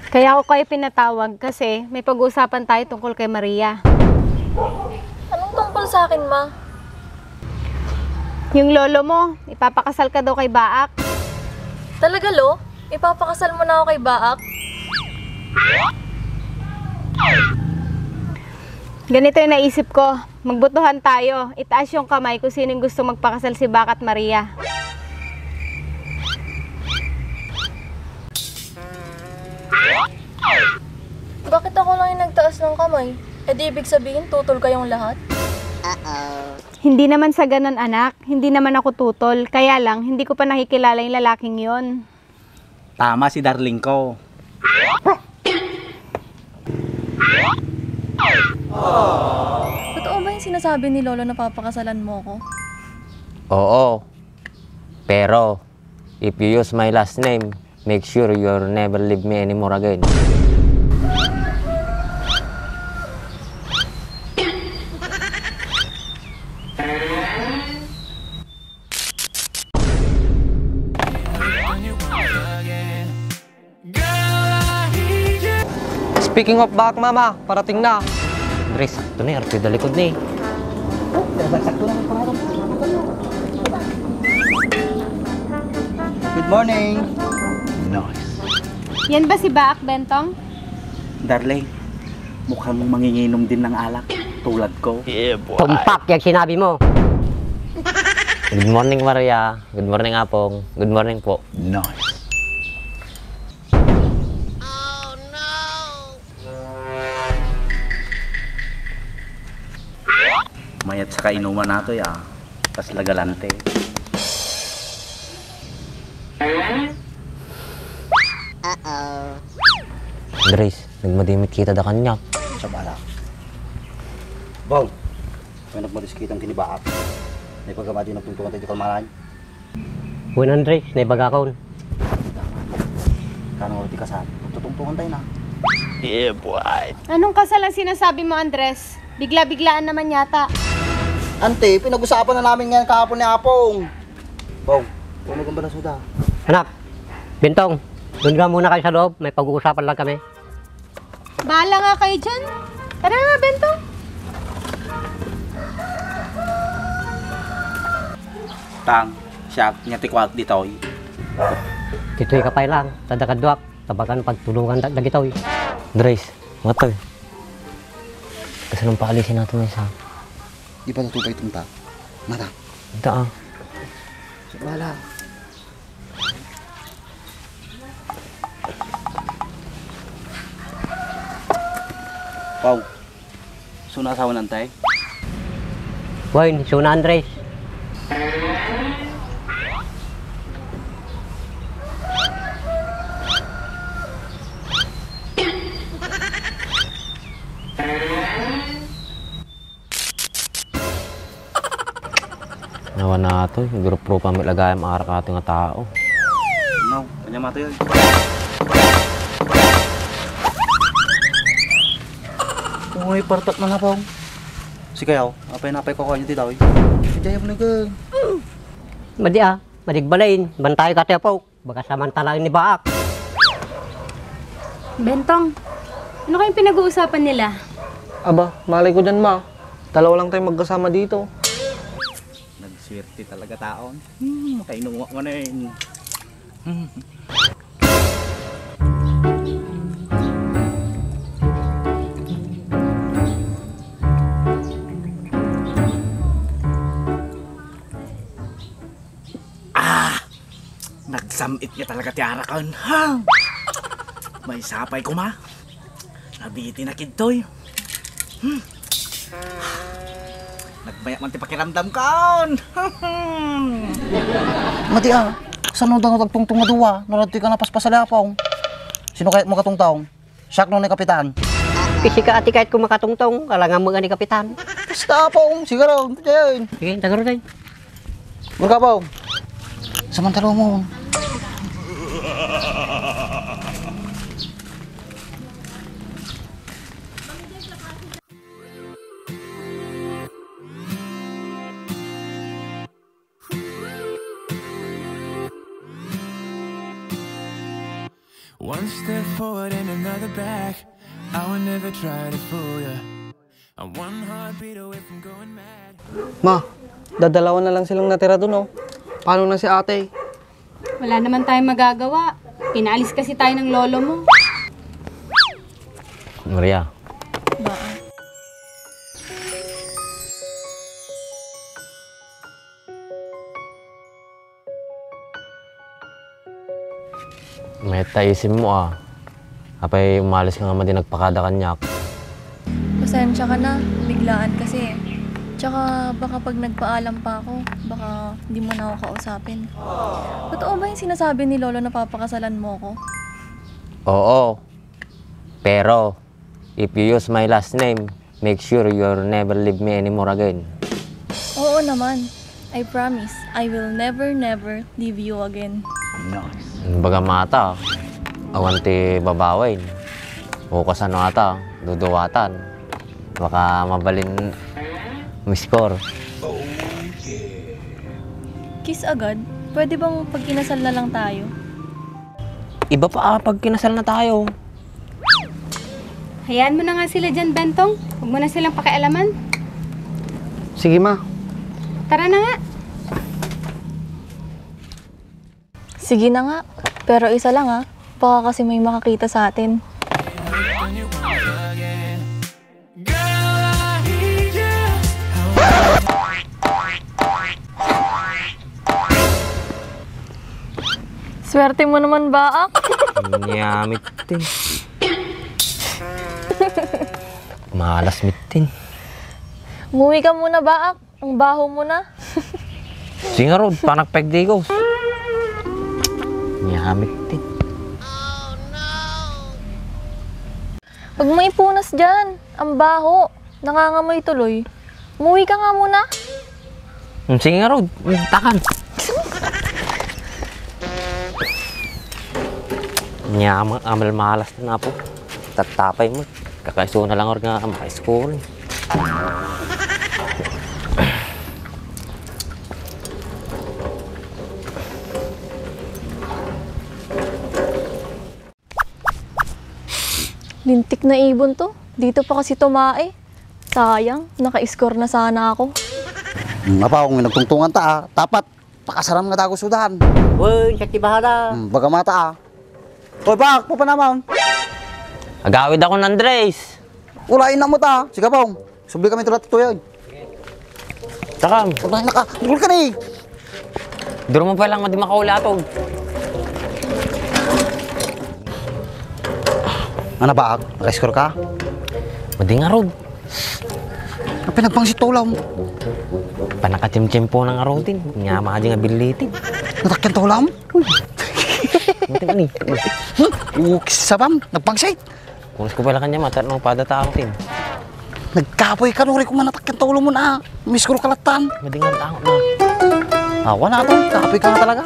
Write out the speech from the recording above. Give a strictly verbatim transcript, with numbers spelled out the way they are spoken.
Kaya ako kayo pinatawag kasi may pag-uusapan tayo tungkol kay Maria. Anong tungkol sa akin, Ma? Yung lolo mo, ipapakasal ka daw kay Baak. Talaga, Lo? Ipapakasal mo na ako kay Baak? Ganito yung naisip ko. Magbotohan tayo. Itaas yung kamay kung sino yung gusto magpakasal, si Baak at Maria. Bakit ako lang yung nagtaas ng kamay? E di ibig sabihin, tutol kayong lahat? Hindi naman sa ganun, anak. Hindi naman ako tutol. Kaya lang, hindi ko pa nakikilala yung lalaking yon. Tama si darling ko. Totoo ba yung sinasabi ni Lolo na papakasalan mo ko? Oo. Pero, if you use my last name, make sure you'll never leave me anymore again. Speaking of Baak, Mama, parating na. Andres, ito na yung arpida likod ni. Good morning. Nice. Yan ba si Baak, Bentong? Darling, mukhang manginginom din ng alak, tulad ko. Tumpak yung sinabi mo. Good morning, Maria. Good morning, Apong. Good morning po. Nice. Mayat sa kainuman nato, ya. Kasla galante. Andres, nagmadimit kita da kaniak. Sa bala. Bong, may nagmadis kitang kinibaak. May pagkamadi ng tuntungan tayo di kalmanan. Wen, Andres, naibagakon. Kano nga ti kasal? Tutungtungan tayo na. Yeah, boy. Anong kasal ang sinasabi mo, Andres? Bigla-biglaan naman yata. Ante, pinag-usapan na namin ngayon kahapon ni Apong. Bong, ano kang balasuda? Anak, Bentong, doon ka muna kayo sa loob. May pag-uusapan lang kami. Bahala nga kayo dyan. Tara na, Bentong. Tang, siak, nya ti kuak ditoy. Ditoy ka pay lang, tadakaduak, tabakan pagtulungan da-, dagitoy. Andres, matoy. Kasi nung paalisin natin may isa. Di ba natupay itong ta? Mata. Ito ah. Sa bala. Pau, suna asawa na, Antay? Wen, suna, Andres. Nawa na to, grupo pa may lagay maarak ato nga tao. No, kanya mata yun. Uy, partak na nga, Pong. Si Kayaw, apay na apay ko kanya ti daw. Si Jaya mo na, girl. Madi ah, madigbalain, bantay ka, Tepo. Baka samantalain ni Baak. Bentong, ano kayong pinag-uusapan nila? Aba, malay ko dyan, ma. Dalawa lang tayo magkasama dito. Nagswerte talaga taon. Hmm, makainuwa mo na yun. Hmm. Ah! Nagsam-it nga talaga ti arakon, ha? May sapay koma. Nabiti na kidtoy. Hmm. Nagmayak man ti pakiramdam kon. Madi a, saan no dangot agtungtong nga duwa? No, radtoy ka napaspasali, Apong. Sino kayat mo katungtong? Siak no ni Kapitan. Isika ati kahit kumakatungtong, kalangan mo nga ni Kapitan. Basta, Pong, siguro, yan. Sige, tagaro tayo. Burka, Pong. Samantala mo. One step forward and another back. I would never try to fool you. I'm one heartbeat away from going mad. Ma, dadalawa na lang silang natira dun, oh. Paano na si ate? Wala naman tayong magagawa. Pinaalis kasi tayo ng lolo mo. Maria. Ba? Mayat ta isim mo, ah. Apay, umalis ka nga madi nagpakada kaniak. Pasensya ka na, biglaan kasi. Tsaka baka pag nagpaalam pa ako, baka di mo na ako kausapin. Totoo ba yung sinasabi ni Lolo na papakasalan mo ko? Oo. Pero, if you use my last name, make sure you'll never leave me anymore again. Oo naman. I promise, I will never, never leave you again. Baga mata, awan ti babawen. O kasano ata, duduwatan. Baka mabalin mo score. Kiss agad? Pwede bang pagkinasal na lang tayo? Iba pa, ah, pagkinasal na tayo. Hayaan mo na nga sila dyan, Bentong. Huwag mo na silang pakialaman. Sige, ma. Tara na nga. Sige na nga. Pero isa lang, ah. Baka kasi may makakita sa atin. Swerte mo naman, Baak. Nyamit din. Malas mitin. Umuwi ka muna, Baak. Ang baho mo na. Singarod, panak pagdigos. Nyamit din. Huwag mo ipunas dyan. Ang baho. Nangangamoy tuloy. Umuwi ka nga muna. Hmm, sige nga, Rod. Hmm, takan. Nya, ma-, amal malas na po. Tattapay mo. Kakaiso na lang, Rod, nga maka-score. Lintik na ibon to. Dito pa kasi tumae. Sayang, naka-score na sana ako. Hmm, apaw, nga nagtungtungan ta, ah. Dapat, pakasaran nga dagus udan. Uy, siya ti bahala. Hmm, baga mata, ah. Oy, Bak, papanamam. Agawid ako ng Andres. Ulain na mo ta, sigapong. Subli kami tulat ito yan. Takam. Pagmahal na ka. Bukol ka na eh. Duro mo pa lang, madi makaula to. Ano ba, naka-score ka? Madi nga, Rod. Ang pinagpangsit to, ulam. Panakatimtim po ng arutin. Nga, madi nga bilitin. Natakyan to, ulam? Uy. Mati man eh. Hmm? Ukis sabam, nagpangsit. Kunis ko pala kanya, matar nang pada tao, tin. Nagkapoy ka, nuri ko manatak yung tulo mo na. Miss ko kalatan. Madingan tao na. Awa na to, kapoy ka nga talaga.